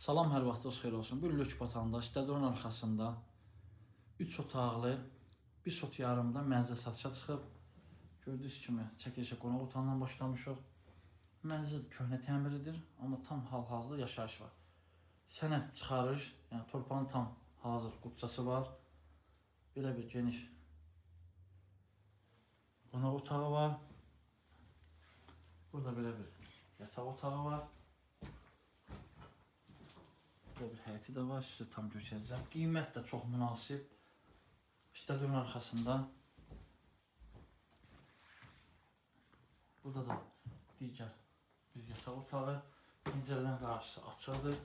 Salam, hər vaxtınız xeyir olsun. Bu Lökbatanda, stadionun arxasında 3 otaqlı, 1 sot yarımda mənzil satışa çıxıb. Gördüyünüz kimi çəkilişə qonaq otağından başlamışıq. Mənzil köhnə təmiridir, amma tam hal-hazırda yaşayış var. Sənəd çıxarış, yəni torpağın tam hazır qupçası var. Belə bir geniş qonaq otağı var. Burada belə bir yataq otağı var. Belə bir həyəti də var, sizə tam göstərəcəm. Qiymət də çox münasib. Stadionun arxasında. Burada da digər bir yataq otağı. Pəncərədən qarşısı açıqdır.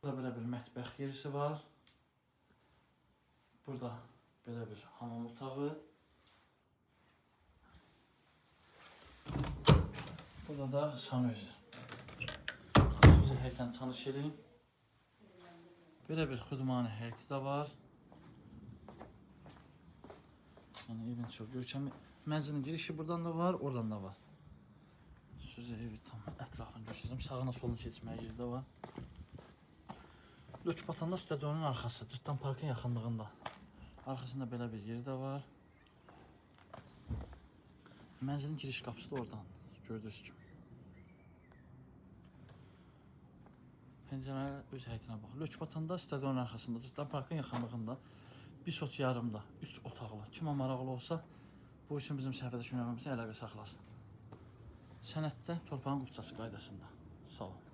Burada belə bir mətbəx yerisi var. Burada belə bir hamam otağı. Burada da sanuzel. Sizi həyətlə tanış edeyim. Belə bir xudmani həyəti də var. Yəni evin çox görkəmli. Mənzilin girişi buradan da var, oradan da var. Sizə evi tam ətrafını göstərəcəm. Sağına soluna keçməyə yeri də var. Lökbatanda stadionun arxası, Cırtdan Parkın yaxınlığında. Arxasında belə bir yeri də var. Mənzilin giriş qapısı da oradan, gördüyünüz kimi. Pəncərə öz həyətinə baxır. Lökbatanda stadionun arxasında, Cırtdan Parkın yaxınlığında bir sot yarımda 3 otaqlı. Kimə maraqlı olsa, buyursun bizim səhifədəki nömrəmizə əlaqə saxlasın. Sənəddə torpağın qupçası qaydasında. Sağ olun.